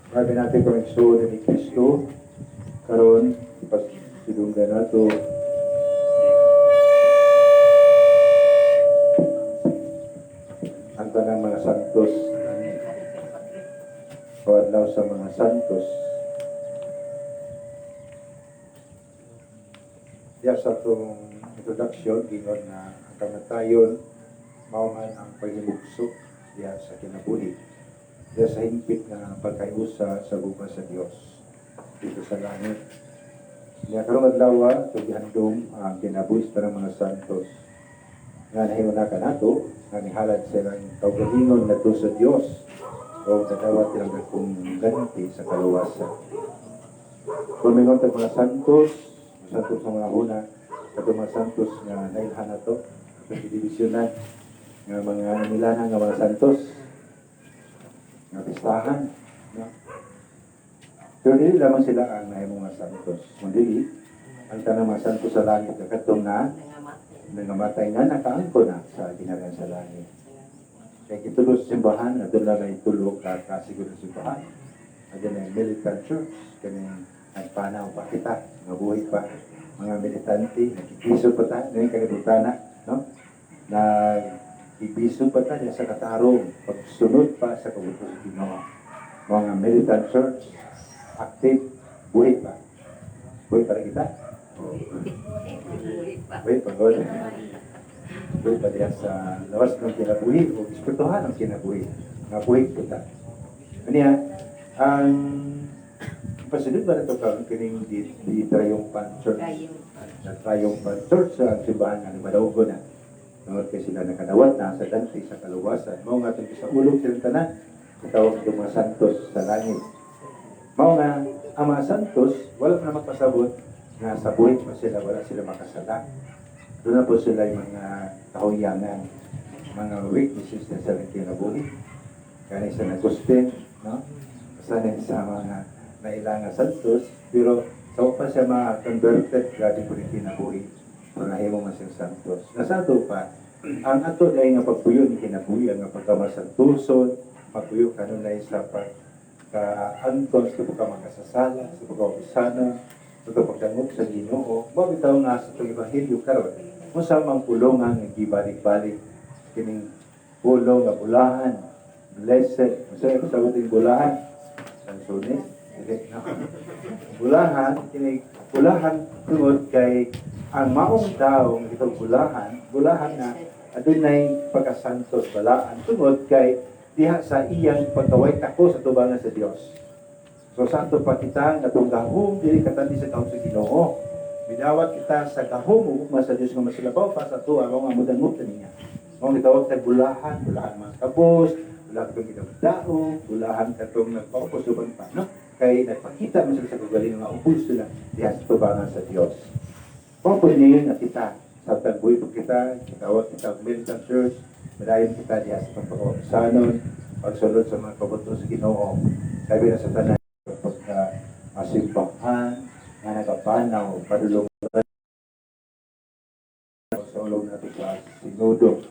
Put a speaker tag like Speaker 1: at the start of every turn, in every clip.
Speaker 1: Mga binati kong igsoon ni Kristo, karon pasidunggan nato ang tanang mga santos o adlaw sa mga santos. Diya sa atong introduction, gingon nga ang kamatayon mao man ang paghimugso diya sa kinabuhi, diya sa hingpit nga pagkaiusa sa gugma sa Dios dito sa langit. Niya karong adlaw, ito gihandom ang kinabuhi sa tanang mga santos nga nahimuna kanato nga nihalad silang kaugalingon ngadto sa Dios o nadawat ilang dakong ganti sa kaluwasan. Kung mingon tag mga santos, santos sa mga una, katong mga santos nga nailhan nato, atong gidibisyonan nga mga nilanan nga mga santos nga pistahan, no? Pero dili lamang sila ang nahimong mga santos, kundi ang tanang mga santos sa langit nga katong na nangamatay nga nakaangko na sa ginharian sa langit. Kaya gitulo sa simbahan, adto na may tulo ka kasiguro sa simbahan. Adto na militant church, kaning nagpanaw pa kita, nga buhi pa, mga militante, nagkikiso pa ta, ngayon kalibutan na, no? Nagkikiso pa ta diya sa katarong, pagsunod pa sa kabutong sa Ginoo. Mga militant church, active, buhi pa. Buhi pa rin kita?
Speaker 2: Buhi pa.
Speaker 1: Buhi pa, God. Buhi pa diya sa lawas ng kinabuhi o espirituhan ng kinabuhi. Nga buhi po ta. Ano yan? Ang pasunod ba na ito karon kining di Triumphant Church?
Speaker 2: Kayo.
Speaker 1: Sa Triumphant Church sa simbahan nga Madaugo na. Tungod kay sila nakadawat na sa dante sa kaluwasan. Mao nga itong sa ulog silang tanan. Katawag itong mga santos sa langit. Mao nga ang mga santos wala pa na magpasabot nga sa buhi pa sila, wala sila makasala. Doon na po sila yung mga kahuyangan, mga weaknesses na silang kinabuhi. Kaya sa Agustin, no? Sana sa mga nailangan santos, pero sa pa siya ma-converted, grabe po rin kinabuhi. Pero nahimo man siyang santos. Nasa ato pa, ang ato dahil nga pagpuyo ni kinabuhi, ang nga pagkamasantuson, pagpuyo kanunay sa pagka-angkon sa pagkamakasasala, sa pagkausanon, sa pagdangop sa Ginoo. Mao bitaw nga sa itong ebanghelyo karon, kung sa mang pulongan nga gibalik-balik kining pulong nga bulahan, blessed. Unsa yung pasabot yung bulahan? Sansunis? Dili, no? Bulahan, kini bulahan tungod kay ang maong tao nga itong bulahan, bulahan na adunay pagkasantos balaan tungod kay diha sa iyang pagkaway tako sa tubangan sa Dios. So santo pa kita nga itong gahom dili katandi sa gahom sa Ginoo. Bidawat kita sa gahom ug ugma sa Dios nga masilabaw pa sa tuwa mao nga modangup niya. Mao gitawag tag bulahan, bulahan mga kabos, bulahan katong gidawdao, bulahan katong nagpaupos uban pa, no? Kay nagpakita man sila sa kagalingon nga upos sila diha sa tubangan sa Dios. Mao po niyo nga kita sa tagbuhi po kita, gitawag kita og militant church, madayon kita diha sa pagpakausanon, pagsulod sa mga kabuto sa Ginoo. Labi na sa tanan pagka masimbahan nga nagapanaw padulong sa ulog nato sa sinudo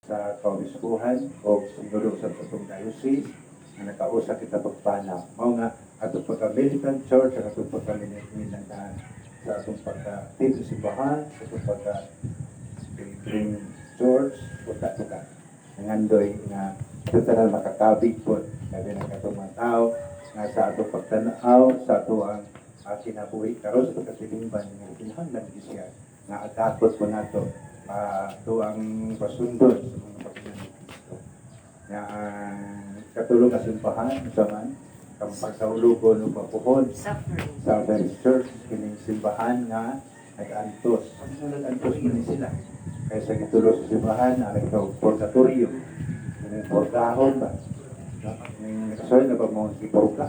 Speaker 1: sa kaobispuhan o sinudo sa atong diocese nga nakausa kita pagpanaw. Mao nga atong pagka-militant church at atong pagka-militant sa atong pagka-dito simbahan, sa atong pagka-pilgrim church, puta-puta. Nangandoy nga ito tanan makakabig po. Sabi ng katong mga tao nga sa atong pagtanaw, sa ato ang kinabuhi karon sa pagkasilimban nga kinahanglan gyud siya nga adakot po nato ato ang pasundon sa mga pagsunod ni Kristo. Nga ang katulong nga simbahan sa man kampag sa ulugon ug mapuhon
Speaker 2: Suffering.
Speaker 1: sa Very Church kining simbahan nga nag-antos. Ano nag-antos man ni sila? Kaya sa gitulo sa simbahan, ang nagtawag purgatorio. Kining purgahon ba? No? Kining nakasoy na ba mo si purga?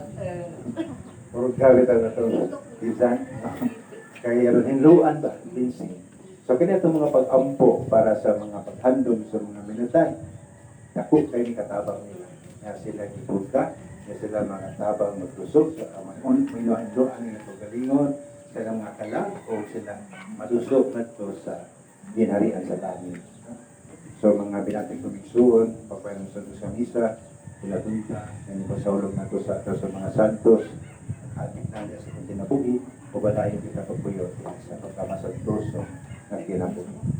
Speaker 1: Purga bitaw na itong design. No? Kaya ron hinluan ba? Cleansing. So kini itong mga pag-ampo para sa mga paghandom sa mga minatay. Dako kay ni katabang nila. Nga sila gipurga, nga sila mga tabang magdusog sa mga minuandoan nila kagalingon, sa ilang mga kalag o sila madusog ngadto sa ginharian sa langit. So mga binating kumigsuon, papayong sa sa misa, Kinatunta, nga ipasaulog nato sa mga santos, naghatag na sa kinabuhi, o balayon kita pagpuyo sa pagkamasantoso nga kinabuhi.